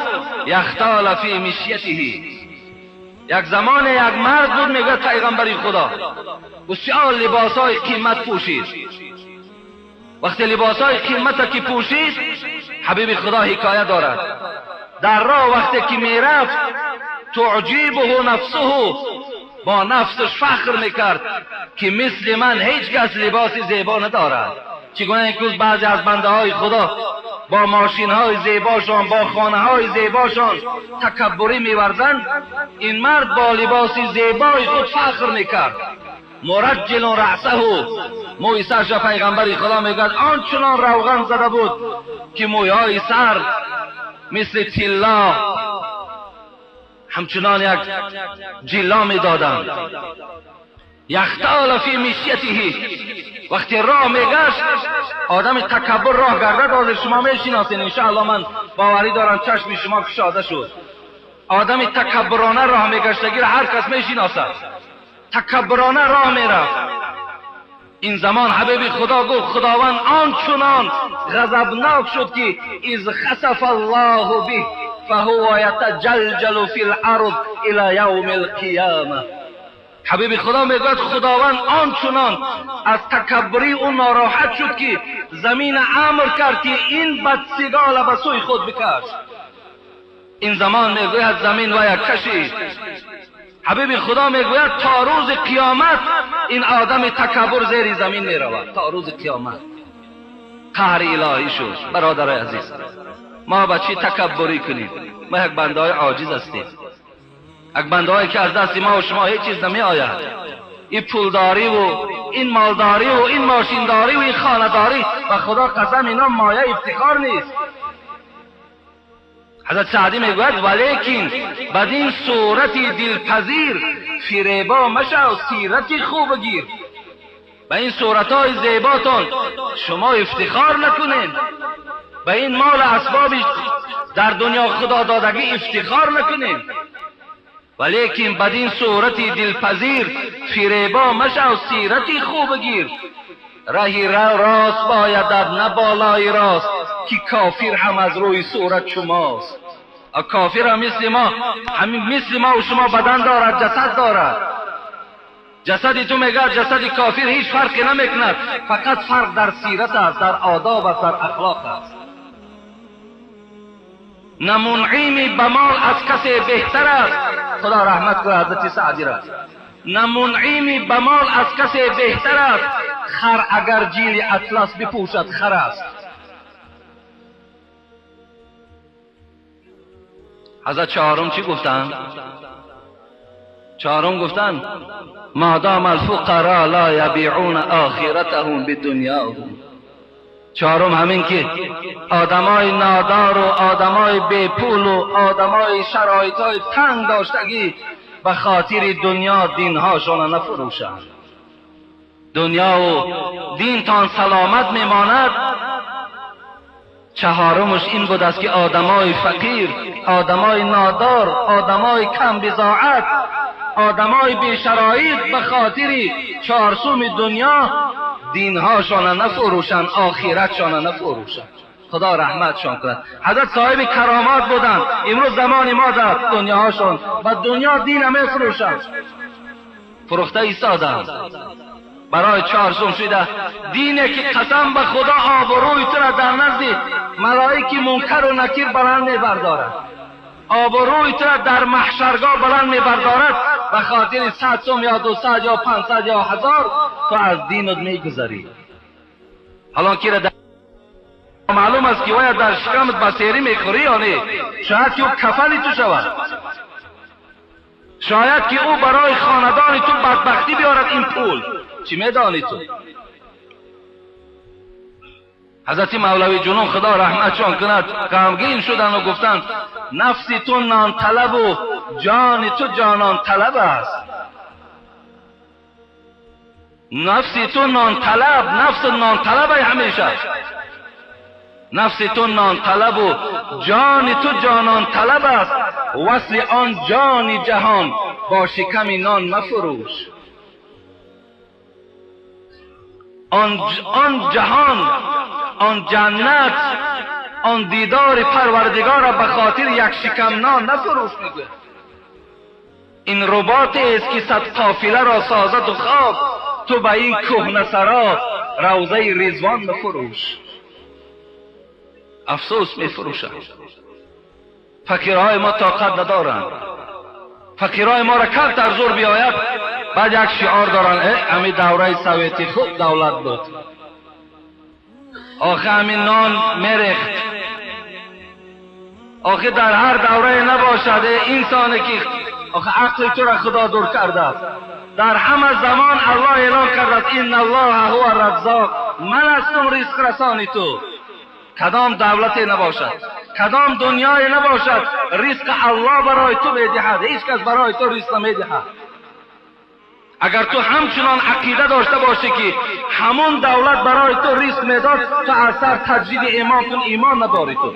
یختال فی مشیته. یک زمان یک مرد بود، میگه پیغمبر خدا بسیار لباسای قیمت پوشید. وقتی لباسای قیمت که پوشید، حبیب خدا حکایه دارد، در راه وقتی که میرفت تعجیبه نفسه، با نفسش فخر میکرد که مثل من هیچ کس لباس زیبا ندارد. چگونه یک روز بعضی از بنده های خدا با ماشین های زیباشان، با خانه های زیباشان تکبری میورزند، این مرد با لباس زیبای خود فخر میکرد. مرجل رأسه، موی سرش پیغمبر خدا میگوید آنچنان روغن زده بود که مویهای سر مثل طلا همچنان یک جلا میدادند. یختال فی مشیته، وقتی راه میگشت آدم تکبر راه گردد. حاضر شما میشناسین انشاءالله، من باوری دارم چشم شما کشاده شد. آدم تکبرانه راه میگشتگی را هر کس میشناسد. تکبرانه راه میرفت. این زمان حبیب خدا گفت خداوند آنچنان غضبناک شد که اذ خسف الله به فهو یتجلجل فی الارض الی یوم القیامه. حبیب خدا میگوید خداوند آنچنان از تکبری او ناراحت شد که زمین امر کرد که این بدسگال به سوی خود بکش. این زمان میگوید زمین ویا کشید. حبیب خدا میگوید تا روز قیامت این آدم تکبر زیر زمین میرود. تا روز قیامت قهر الهی شد. برادر عزیز، ما با چی تکبری کنیم؟ ما یک بنده های عاجز هستیم، یک بنده هایی که از دست ما و شما هیچ چیز نمی آید. این پولداری و این مالداری و این ماشینداری و این خانه‌داری، و خدا قسم اینا مایه افتخار نیست. حضرت سعدی میگوید ولیکن بدین صورت دلپذیر فریبا مشو سیرت خوب گیر. به این صورتهای زیباتون شما افتخار نکنین، به این مال اسباب در دنیا خدا دادگی افتخار نکنین. ولیکن بدین صورت دلپذیر فریبا مشو سیرت خوب گیر. رهی راست باید نه بالای راست، که کافر هم از روی صورت شماست. کافر هم مثل ما، همین مثل ما و شما بدن دارد، جسد دارد. جسد تو میگه جسد کافر هیچ فرقی نمیکند، فقط فرق در سیرت است، در آداب است، در اخلاق است. نه منعمی به مال از کسی بهتر است. خدا رحمت کنه حضرت سعدی را. نه منعمی به مال از کسی بهتر است، خر اگر جیل اطلس بپوشد خر است. حضرت چهارم چی گفتن؟ چهارم گفتن مادام الفقراء لا یبیعون آخرتهم بدنیاهم. چهارم همین که آدمای نادار و آدمای بی پول و آدمای شرایطای تنگ داشتگی به خاطر دنیا دینهاشان نفروشند. دنیا و دین تان سلامت میماند. چهارمش این بود است که آدمای فقیر، آدمای نادار، آدمای کم بضاعت، آدمای بی شرایط به خاطر چهارسوم دنیا دینهاشان نفروشند، آخرتشان نفروشند. خدا رحمتشان کند. حضرت صاحب کرامات بودند. امروز زمان ما در دنیاهاشان و دنیا دین میفروشند، فروخته ایستادند برای چهارسوم شده. دینه که قسم به خدا آبروی تو را در نزد ملائک منکر و نکیر بلند میبردارد، آبروی تو را در محشرگاه بلند میبردارد، به خاطر 100 سوم یا 200 یا 500 یا 1000 تو از دینت میگذری. حالا که را معلوم است که باید در شکمت بسیری میخوری یا نه، شاید که او کفنی تو شود، شاید که او برای خاندان تو بدبختی بیارد این پول. چی میدانی تو؟ حضرت مولوی جنون خدا رحمتشان کند غمگین شدند و گفتند نفسی تو نان طلب و جان تو جانان طلب است. نفسی تو نان طلب، نفس نان طلب همیشه. نفس تو نان طلب و جان تو جانان طلب است. وصل آن جان جهان با شکم نان مفروش. آن جهان، آن جنت، آن دیدار پروردگار را به خاطر یک شکم نان نفروش. میگوید این رباط است که 100 قافله را سازد و خواب، تو به این کهنه سرا روضه رضوان مفروش. افسوس میفروشند. فقیرهای ما طاقت ندارند. فقیرهای ما را کمتر زور بیاید بعد یک شعار دارن، همین دوره سویتی خوب دولت بود، آخه همین نان میریخت. آخه در هر دوره نباشد انسانی که آخه عقل تو را خدا دور کرده است. در همه زمان الله اعلان کرده است ان الله هو الرزاق، من هستم رزق رسانی تو. کدام دولتی نباشد، کدام دنیای نباشد، رزق الله برای تو میدهد، هیچ کس برای تو رزق نمیدهد. اگر تو همچنان عقیده داشته باشی که همون دولت برای تو رزق میداد، تو از سر تجدید ایمان کن، ایمان نداری تو.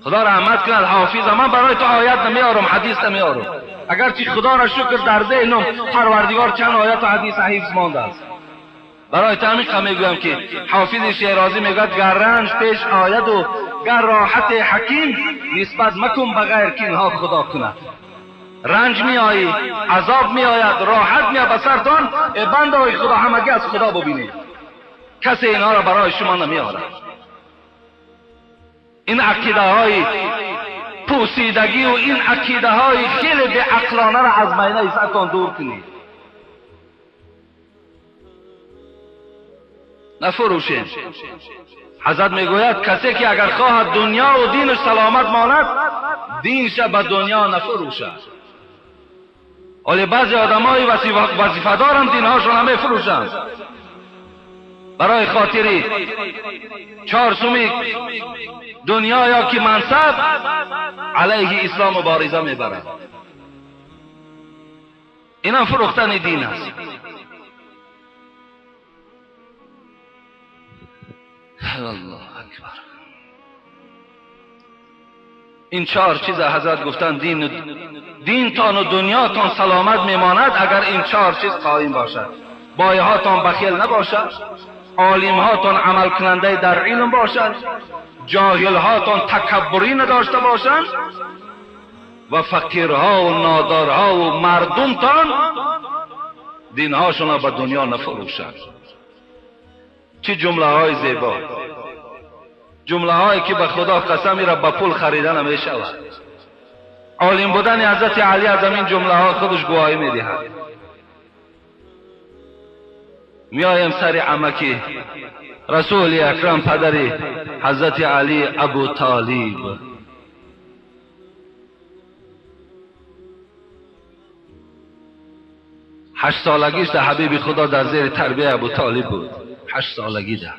خدا رحمت کند حافظ، من برای تو آیت نمیارم، حدیث نمیارم، اگرچه خدا را شکر در ذهنم پروردگار چند آیت و حدیث حفظ مانده است. برای تو همین میگویم که حافظ شیرازی میگوید گر رنج پیش آید و گر راحت حکیم، نسبت مکن بغیر که اینها خدا کند. رنج میآیی، عذاب میآید، راحت میآید به سرتان، بنده های خدا همگی از خدا ببینید، کسی اینها را برای شما نمیآورد. این عقیده های پوسیدگی و این عقیده های خیلی بی عقلانه را از مینه سرتان دور کنید. نفروشیم. حضرت میگوید کسی که اگر خواهد دنیا و دینش سلامت ماند، دینش به دنیا نفروشد. ولی بعضی آدمای وظیفه دارند دینهاشون همه فروشند برای خاطری 4 سومی دنیا یا که منصب، علیه اسلام مبارزه میبرد. اینم فروختن دین است. الله اکبر. این 4 چیز حضرت گفتن دینتان و دنیاتان سلامت میماند اگر این 4 چیز قایم باشد. بایهاتان بخیل نباشد، عالمهاتان عمل کننده در علم باشد، جاهلهاتان تکبری نداشته باشند و فقیرها و نادارها و مردمتان دینهاشان را به دنیا نفروشند. چه جمله های زیبا، جمله هایی که به خدا قسمی را به پول خریدن نمی شود. عالم بودن حضرت علی از این جمله ها خودش گواهی می دهد. میایم سر عمکی رسول اکرم، پدر حضرت علی ابو طالب. 8 سالگیش در حبیب خدا در زیر تربیه ابو طالب بود. 8 سالگی ده.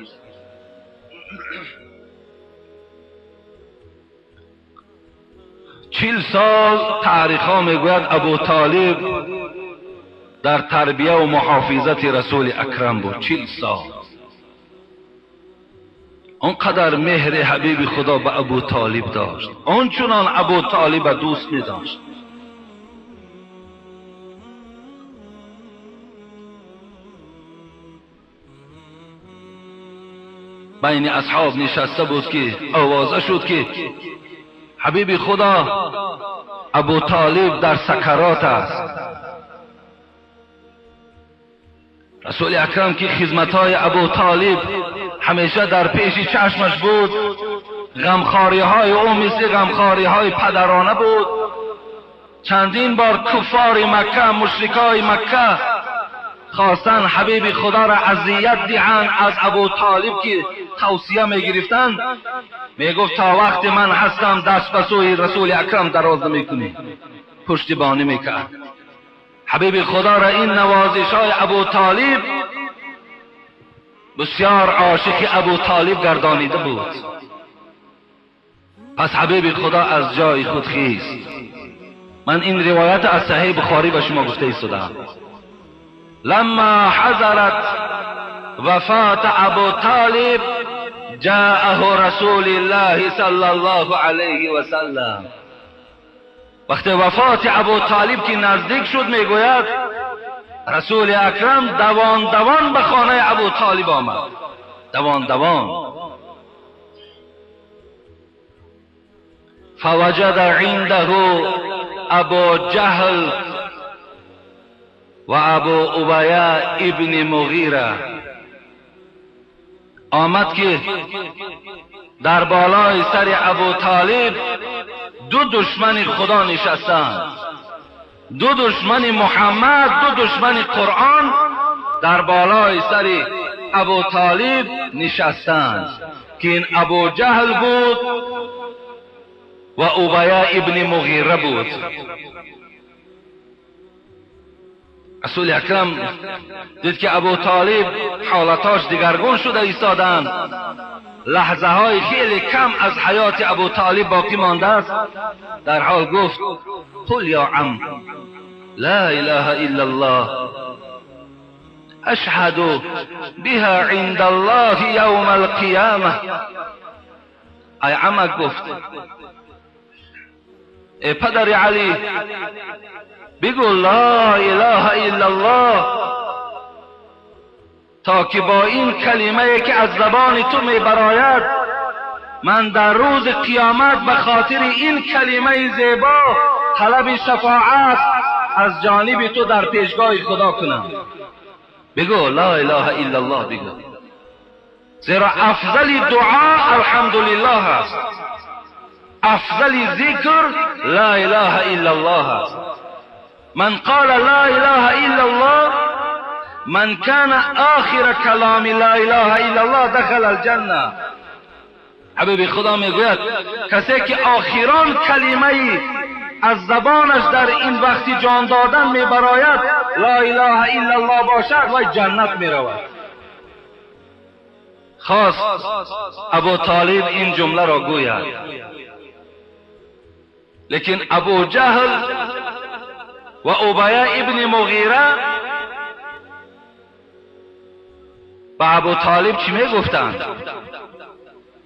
40 سال تاریخ ها میگوید ابو طالب در تربیه و محافظت رسول اکرم بود. 40 سال. آنقدر مهر حبیب خدا به ابو طالب داشت، آنچنان ابو طالب دوست می داشت. بین اصحاب نشسته بود که آوازه شد که حبیب خدا ابو طالب در سکرات است. رسول اکرم که خدمت‌های ابو طالب همیشه در پیش چشمش بود، غمخواری‌های او مثل غمخواری‌های پدرانه بود. چندین بار کفار مکه، مشرکای مکه خواستن حبیب خدا را اذیت دهند از ابو طالب که توصیه میگرفتند، میگفت تا وقت من هستم دست به سوی رسول اکرم دراز نمیکنی، پشتیبانی میکرد. حبیب خدا را این نوازش های ابو طالب بسیار عاشق ابو طالب گردانیده بود. پس حبیب خدا از جای خود خیست. من این روایت از صحیح بخاری به شما گفته ایستادم. لما حضرت وفات ابو طالب جاءه رسول الله صلی الله علیه و سلم. وقتی وفات ابو طالب که نزدیک شد، میگوید رسول اکرم دوان دوان به خانه ابو طالب آمد. دوان دوان. فوجد عنده ابو جهل و ابو ابیه ابن مغیره. آمد که در بالای سر ابو طالب 2 دشمن خدا نشستند، 2 دشمن محمد، 2 دشمن قرآن در بالای سر ابو طالب نشستند که این ابو جهل بود و ابیه ابن مغیره بود. رسول اکرم دید که ابو طالب حالتاش دیگرگون شده ایستادند، لحظه های خیلی کم از حیات ابو طالب باقی مانده است. در حال گفت قل یا عم لا اله الا الله اشهد بها عند الله یوم القیامه. ای عمک گفت ای پدر علی بگو لا اله الا الله، تا که با این کلمه که از زبان تو می براید من در روز قیامت به خاطر این کلمه زیبا طلب شفاعت از جانب تو در پیشگاه خدا کنم. بگو لا اله الا الله بگو، زیرا افضل دعا الحمدلله است، افضل ذکر لا اله الا الله است. من قال لا اله الا الله، من كان آخر کلام لا اله الا الله دخل الجنه. حبیب خدا میگوید کسی که آخران کلمه از زبانش در این وقتی جان دادن میبراید لا اله الا الله باشد و جنت میرود. خواست ابو طالب این جمله را گوید، لیکن ابو جهل و ابی ابن مغیره به ابو طالب چی میگفتند؟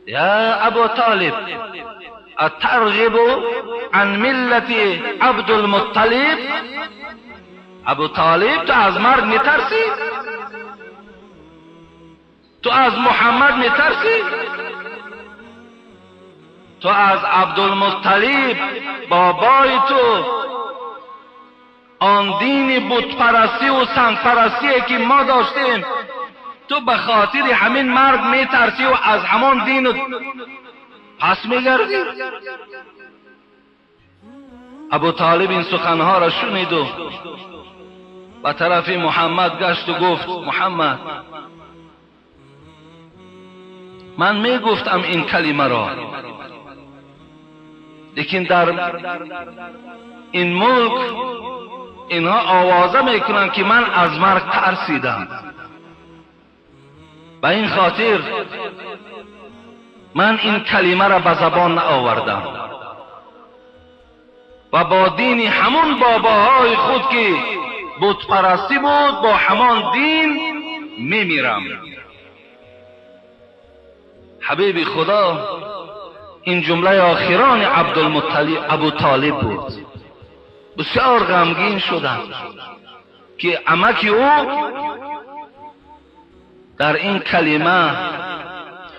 یا ابو طالب اترغب عن ملت عبدالمطلب؟ ابو طالب تو از مرگ میترسی؟ تو از محمد میترسی؟ تو از عبدالمطلب بابای تو آن دین بتپرستی و سنگپرستی که ما داشتیم، تو به خاطر همین مرگ میترسی و از همان دین پس میگردی؟ ابو طالب این سخنها را شنید و به طرف محمد گشت و گفت محمد، من میگفتم این کلمه را، لیکن در این ملک اینها آوازه میکنند که من از مرگ ترسیدم، به این خاطر من این کلمه را به زبان نآوردم و با دین همون باباهای خود که بتپرستی بود با همان دین میمیرم. حبیب خدا این جمله آخران عبدالمطلب ابو طالب بود. بسیار غمگین شدم که عمک او در این کلمه،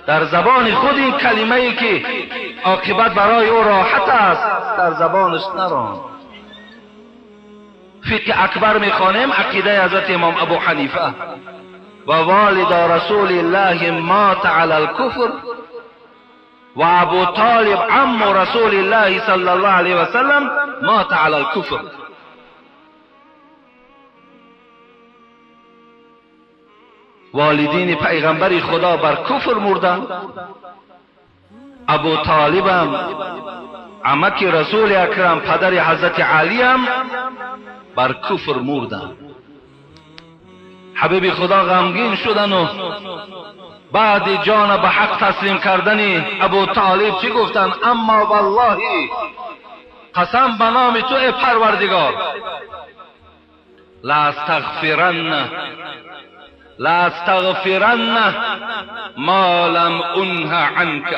در زبان خود این کلمه ای که عاقبت برای او راحت است در زبانش نراند. فقه اکبر میخوانیم عقیده حضرت امام ابو حنیفه و والد رسول الله مات علی الکفر و ابو طالب عم رسول الله صلی الله علیه و سلم مات علی الکفر. والدین پیغمبر خدا بر کفر مردند، ابو طالب هم عمک رسول اکرم پدر حضرت علی هم بر کفر مردند. حبیب خدا غمگین شدن و بعد جان به حق تسلیم کردن ابو طالب چی گفتند؟ اما والله قسم به نام تو ای پروردگار، لاستغفرن ما لم انه عنک.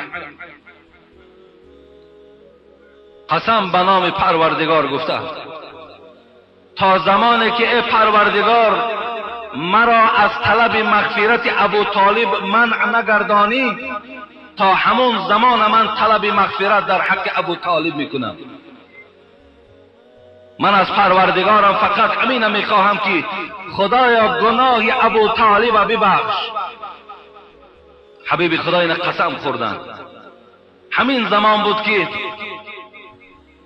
قسم به نام پروردگار گفتند تا زمانی که ای پروردگار مرا از طلب مغفرت ابو طالب منع نگردانی، تا همون زمان من طلب مغفرت در حق ابو طالب میکنم. من از پروردگارم فقط همین میخواهم که خدایا گناه ابو طالب ببخش. حبیب خدا این قسم خوردن. همین زمان بود که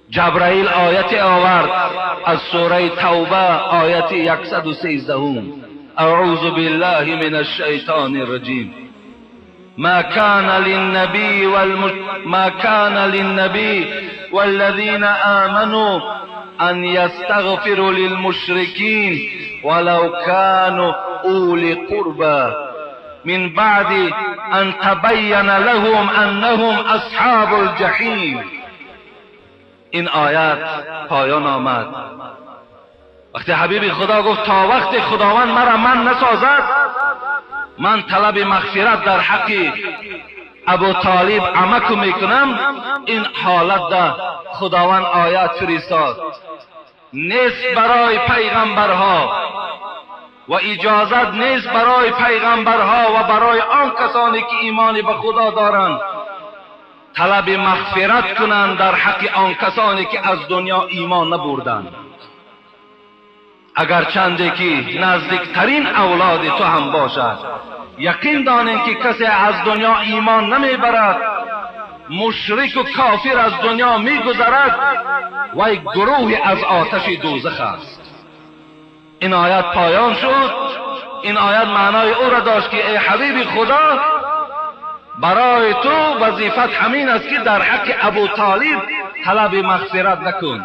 جبرائیل آیت آورد از سوره توبه آیت 113. اعوذ بالله من الشیطان الرجیم. ما كان للنبي والذين آمنوا أن يستغفروا للمشركين ولو كانوا أولي قربى من بعد أن تبين لهم أنهم أصحاب الجحيم. این آیات پایان آمد. وقتی حبیب خدا گفت تا وقت خداوند مرا من نسازد، من طلب مغفرت در حق Абу Толиб амаку мекунам. Ин ҳолат худованд оят фиристод: нест барои пайғамбарҳо ва иҷозат нест барои пайғамбарҳо ва барои он касоне ки имони ба Худо доранд талаби мағфират кунанд дар ҳаққи он касоне ки аз дунё имон набурданд, агарчанде ки наздиктарин авлоди ту ҳам бошад. Яқин донем ки касе аз дунё имон намебарад, мушрику кофир аз дунё мегузарад, вай гурӯҳе аз оташи дӯзах аст. Ин оят поён шуд. Ин оят маънои ӯро дошт ки эй ҳабиби Худо, барои ту вазифат ҳамин аст ки дар ҳаққи Абу Толиб талаби мағфират накун.